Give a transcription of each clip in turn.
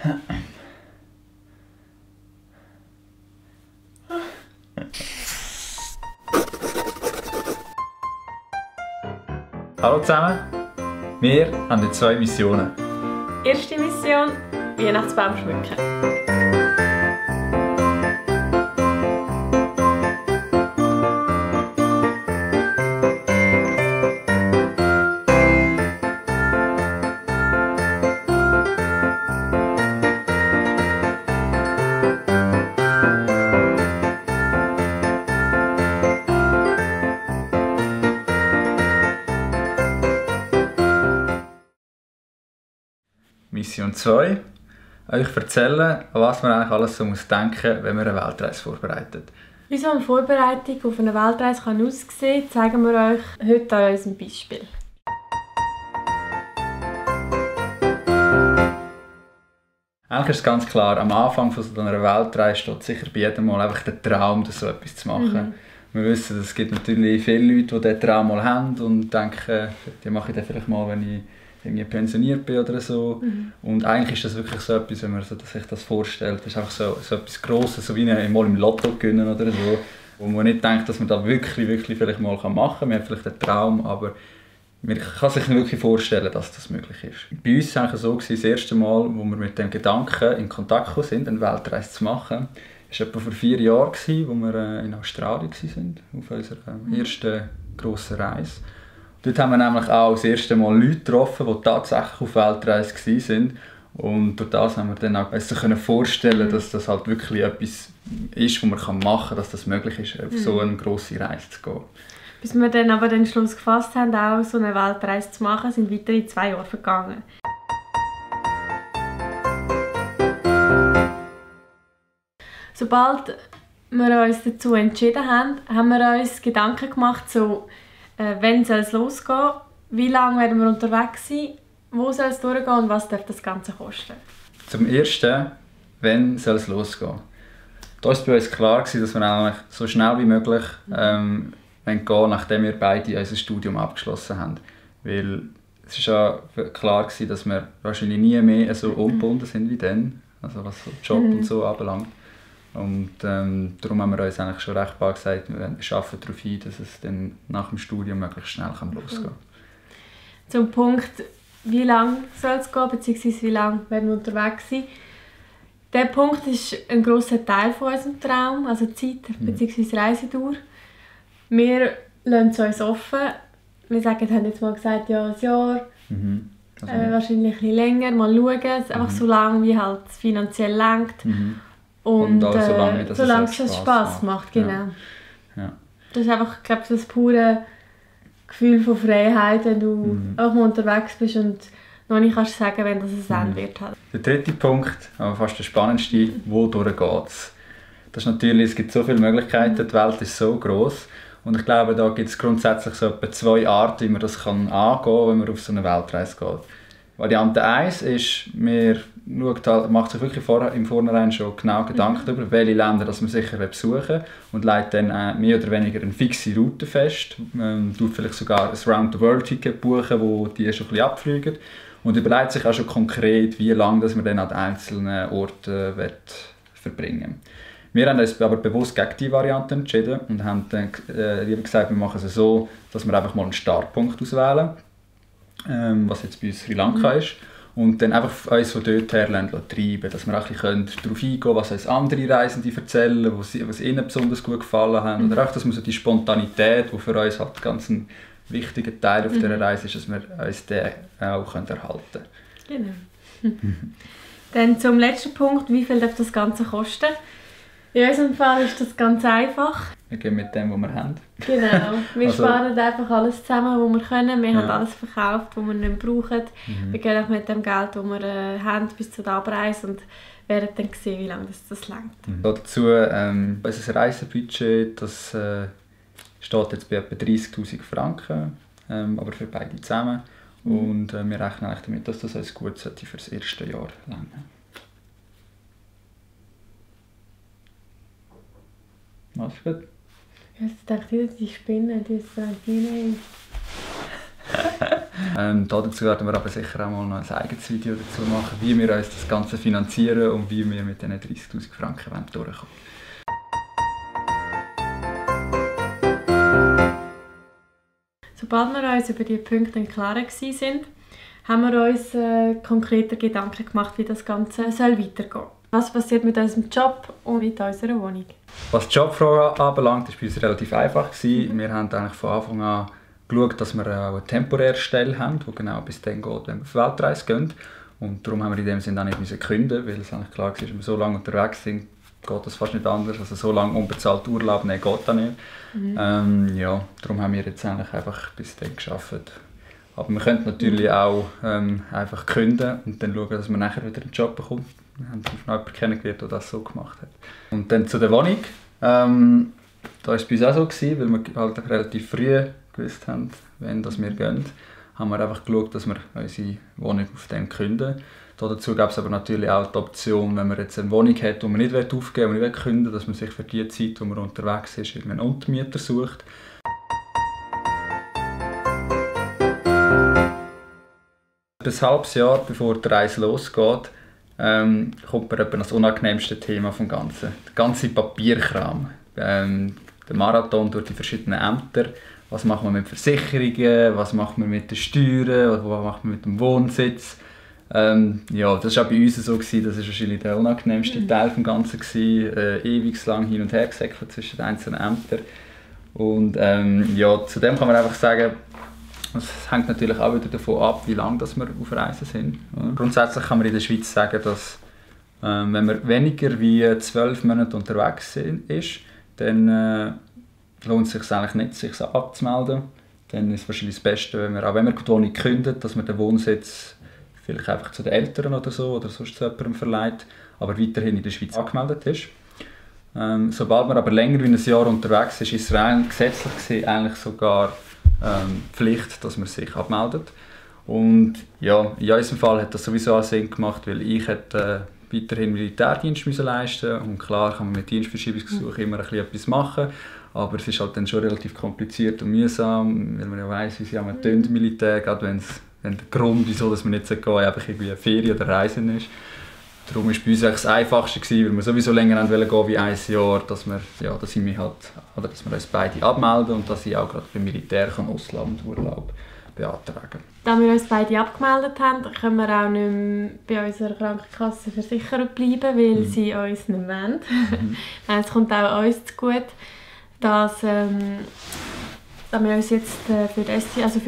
Hallo zusammen, wir haben jetzt 2 Missionen. Erste Mission: Weihnachtsbaum schmücken. Mission 2: euch erzählen, an was man eigentlich alles so denken muss, wenn man eine Weltreise vorbereitet. Wie so eine Vorbereitung auf eine Weltreise kann aussehen, zeigen wir euch heute an unserem Beispiel. Eigentlich ist es ganz klar, am Anfang von so einer Weltreise steht sicher bei jedem Mal einfach der Traum, so etwas zu machen. Wir wissen, es gibt natürlich viele Leute, die diesen Traum mal haben und denken, die mache ich dann vielleicht mal, wenn ich irgendwie pensioniert bin oder so. Und eigentlich ist das wirklich so etwas, wenn man sich das vorstellt, das ist einfach so etwas Grosses, so wie mal im Lotto gewinnen oder so, wo man nicht denkt, dass man das wirklich vielleicht mal machen kann. Man hat vielleicht einen Traum, aber man kann sich nicht wirklich vorstellen, dass das möglich ist. Bei uns war es so, das erste Mal, wo wir mit dem Gedanken in Kontakt gekommen sind, eine Weltreise zu machen, war etwa vor 4 Jahren, als wir in Australien waren, auf unserer ersten grossen Reise. Dort haben wir nämlich auch das erste Mal Leute getroffen, die tatsächlich auf Weltreise waren. Und durch das haben wir dann auch vorstellen, dass das halt wirklich etwas ist, was man machen kann, dass das möglich ist, auf so eine grosse Reise zu gehen. Bis wir dann aber den Schluss gefasst haben, auch so eine Weltreise zu machen, sind weitere 2 Jahre vergangen. Sobald wir uns dazu entschieden haben, haben wir uns Gedanken gemacht, so, wann soll es losgehen, wie lange werden wir unterwegs sein, wo soll es durchgehen und was darf das Ganze kosten. Zum Ersten, wann soll es losgehen? Da war bei uns klar, dass wir eigentlich so schnell wie möglich gehen, nachdem wir beide unser Studium abgeschlossen haben. Weil es war ja klar, dass wir wahrscheinlich nie mehr so ungebunden sind wie dann, also was so Job und so anbelangt. Und darum haben wir uns eigentlich schon recht bald gesagt, wir arbeiten darauf hin, dass es dann nach dem Studium möglichst schnell losgehen kann. Zum Punkt, wie lange soll es gehen, bzw. wie lange werden wir unterwegs sein. Dieser Punkt ist ein grosser Teil von unserem Traum, also Zeit bzw. Reisedauer. Wir lassen es uns offen. Wir haben jetzt mal gesagt, ja, ein Jahr, wahrscheinlich ein bisschen länger, mal schauen, einfach so lange, wie halt es finanziell reicht. Und auch solange es Spass macht, genau. Ja. Das ist einfach, glaube ich, das pure Gefühl von Freiheit, wenn du auch mal unterwegs bist und noch nicht kannst sagen, wenn das ein Ende wird. Halt. Der dritte Punkt, aber fast der spannendste, wodurch geht es? Das ist natürlich, es gibt so viele Möglichkeiten, die Welt ist so gross. Und ich glaube, da gibt es grundsätzlich so etwa 2 Arten, wie man das angehen kann, wenn man auf so eine Weltreise geht. Variante 1 ist, macht sich wirklich im Vornherein schon genau Gedanken darüber, welche Länder das man sicher besuchen will und legt dann mehr oder weniger eine fixe Route fest. Man tut vielleicht sogar ein Round-the-World-Ticket buchen, wo die schon ein bisschen abfliegen und überlegt sich auch schon konkret, wie lange man dann an den einzelnen Orten verbringen will. Wir haben uns aber bewusst gegen diese Variante entschieden und haben dann lieber gesagt, wir machen es so, dass wir einfach mal einen Startpunkt auswählen, was jetzt bei uns Sri Lanka ist, und dann einfach uns von dort her treiben, dass wir auch ein bisschen darauf eingehen können, was uns andere Reisende erzählen, was ihnen besonders gut gefallen hat, oder auch, dass wir so die Spontanität, die für uns halt ganz ein wichtiger Teil auf dieser Reise ist, dass wir uns den auch erhalten können. Genau. Dann zum letzten Punkt, wie viel darf das Ganze kosten? In unserem Fall ist das ganz einfach. Wir gehen mit dem, was wir haben. Genau. Wir sparen einfach alles zusammen, was wir können. Wir haben alles verkauft, was wir nicht brauchen. Wir gehen auch mit dem Geld, das wir haben, bis zur Abreise und werden dann sehen, wie lange das reicht. Dazu unser Reisebudget, das steht jetzt bei etwa 30'000 Franken, aber für beide zusammen. Und wir rechnen eigentlich damit, dass das uns gut für das erste Jahr reichen. Mach's gut. Ich dachte, die Spinnen, die sagen, nein. Dazu werden wir aber sicher auch mal noch ein eigenes Video dazu machen, wie wir uns das Ganze finanzieren und wie wir mit diesen 30'000 Franken durchkommen. Sobald wir uns über diese Punkte im Klaren waren, haben wir uns konkreter Gedanken gemacht, wie das Ganze weitergehen soll. Was passiert mit unserem Job und mit unserer Wohnung? Was die Jobfrage anbelangt, war bei uns relativ einfach. Wir haben eigentlich von Anfang an geschaut, dass wir auch eine temporäre Stelle haben, die genau bis dann geht, wenn wir auf Weltreise gehen. Und darum haben wir in dem Sinne auch nicht kündigen, weil es eigentlich klar war, wenn wir so lange unterwegs sind, geht das fast nicht anders. Also so lange unbezahlt Urlaub nehmen geht das nicht. Darum haben wir jetzt eigentlich einfach bis dann gearbeitet. Aber man könnte natürlich auch einfach kündigen und dann schauen, dass man nachher wieder einen Job bekommt. Wir haben noch jemanden kennengelernt, der das so gemacht hat. Und dann zu der Wohnung. Da war es bei uns auch so, weil wir halt relativ früh gewusst haben, wenn wir gehen, haben wir einfach geschaut, dass wir unsere Wohnung auf dem kündigen. Dazu gab es aber natürlich auch die Option, wenn man jetzt eine Wohnung hat, die man nicht aufgeben will, nicht kündigen will, dass man sich für die Zeit, wo man unterwegs ist, einen Untermieter sucht. Ein halbes Jahr bevor die Reise losgeht, kommt man etwa das unangenehmste Thema vom Ganzen. Der ganze Papierkram. Der Marathon durch die verschiedenen Ämter. Was macht man mit Versicherungen? Was macht man mit den Steuern? Was macht man mit dem Wohnsitz? Das war auch bei uns so. Das war wahrscheinlich der unangenehmste Teil des Ganzen. Ewig lang hin und her gesäckelt zwischen den einzelnen Ämtern. Und zu dem kann man einfach sagen, es hängt natürlich auch wieder davon ab, wie lange wir auf Reisen sind. Grundsätzlich kann man in der Schweiz sagen, dass wenn man weniger wie 12 Monate unterwegs ist, dann lohnt es sich eigentlich nicht, sich so abzumelden. Dann ist es wahrscheinlich das Beste, wenn wir die Wohnung kündigt, dass man den Wohnsitz vielleicht einfach zu den Eltern oder sonst zu jemandem verleiht, aber weiterhin in der Schweiz angemeldet ist. Sobald man aber länger wie ein Jahr unterwegs ist, ist es rein gesetzlich gesehen eigentlich sogar Pflicht, dass man sich abmeldet. Und ja, in unserem Fall hat das sowieso auch Sinn gemacht, weil ich hätte weiterhin Militärdienst leisten musste. Und klar kann man mit Dienstverschiebungsgesuch immer etwas machen, aber es ist halt dann schon relativ kompliziert und mühsam, weil man ja weiss, wie sie am Militär, gerade wenn der Grund, wieso dass man nicht gehen soll, einfach irgendwie eine Ferien oder Reisen ist. Darum war bei uns das Einfachste, weil wir sowieso länger gehen wie ein Jahr, dass wir uns beide abmelden und dass ich auch gerade beim Militär Auslandurlaub beantragen kann. Da wir uns beide abgemeldet haben, können wir auch nicht mehr bei unserer Krankenkasse versichert bleiben, weil sie uns nicht wollen. Es kommt auch uns zugute, dass wir uns jetzt für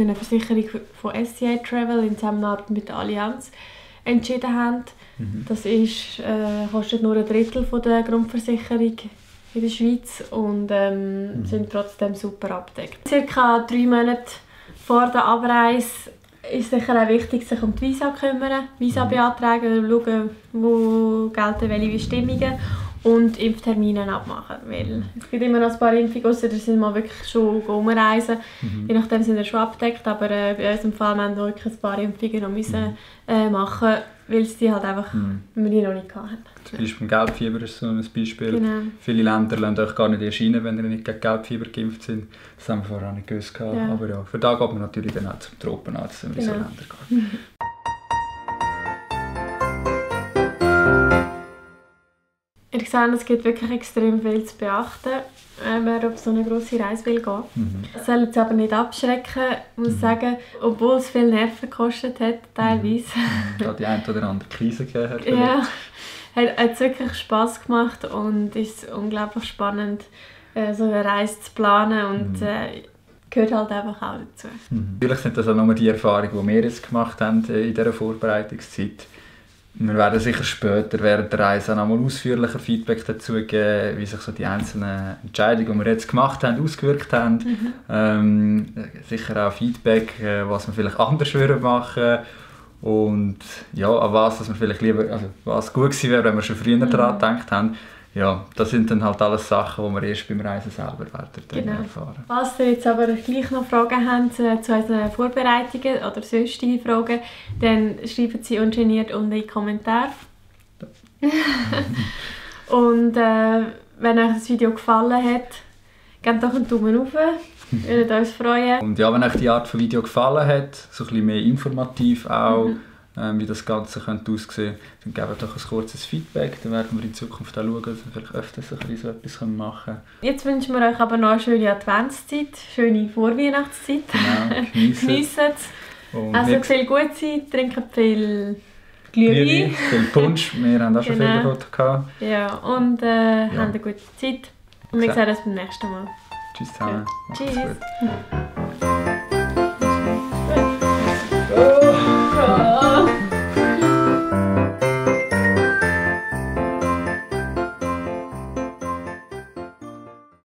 eine Versicherung von SCA Travel in Zusammenarbeit mit der Allianz entschieden haben. Das kostet nur ein Drittel von der Grundversicherung in der Schweiz und sind trotzdem super abgedeckt. Circa 3 Monate vor der Abreise ist sicher auch wichtig, sich um die Visa zu kümmern, Visa beantragen, schauen, wo gelten welche Bestimmungen und Impftermine abmachen. Weil es gibt immer noch ein paar Impfungen, ausser dass wir mal wirklich schon umreisen. Je nachdem sind wir schon abgedeckt, aber bei uns im Fall müssen wir wirklich ein paar Impfungen noch machen, weil es die halt einfach wir die noch nicht hatten. Zum Beispiel beim Gelbfieber ist so ein Beispiel. Genau. Viele Länder lassen euch gar nicht erscheinen, wenn ihr nicht gegen Gelbfieber geimpft sind. Das haben wir vorher auch nicht gewusst. Ja. Aber ja, für da geht man natürlich dann auch zum Tropenarzt, wenn man in so Länder geht. Ihr seht, es gibt wirklich extrem viel zu beachten, wer auf so eine grosse Reise will gehen. Das soll uns aber nicht abschrecken, muss sagen, obwohl es viel Nerven gekostet hat, teilweise. Da die eine oder andere Krise gegeben hat. Ja, hat es wirklich Spass gemacht und es ist unglaublich spannend, so eine Reise zu planen und gehört halt einfach auch dazu. Natürlich sind das auch nur die Erfahrungen, die wir jetzt gemacht haben in dieser Vorbereitungszeit. Wir werden sicher später während der Reise auch noch mal ausführlicher Feedback dazu geben, wie sich so die einzelnen Entscheidungen, die wir jetzt gemacht haben, ausgewirkt haben. Sicher auch Feedback, was wir vielleicht anders machen würden. Und ja, an was wir vielleicht lieber, also was gut gewesen wäre, wenn wir schon früher daran gedacht haben. Ja, das sind dann halt alles Sachen, die wir erst beim Reisen selber werden erfahren. Falls ihr jetzt aber gleich noch Fragen habt zu unseren Vorbereitungen oder sonstige Fragen, dann schreibt sie ungeniert unten in die Kommentare. Und wenn euch das Video gefallen hat, gebt doch einen Daumen hoch. Wir würden uns freuen. Und ja, wenn euch die Art von Video gefallen hat, so ein bisschen mehr informativ auch, wie das Ganze könnte aussehen, dann gebt doch ein kurzes Feedback. Dann werden wir in Zukunft auch schauen, dass wir vielleicht öfters ein bisschen so etwas machen können. Jetzt wünschen wir euch aber noch eine schöne Adventszeit, schöne Vorweihnachtszeit. Genau, geniessen. Geniessen es. Und Also viel Gutzeit, trinken viel Glühwein. Viel Punsch, wir haben auch schon viel davon gehabt. Ja, und haben eine gute Zeit. Und wir sehen uns beim nächsten Mal. Tschüss zusammen. Macht's Tschüss. gut.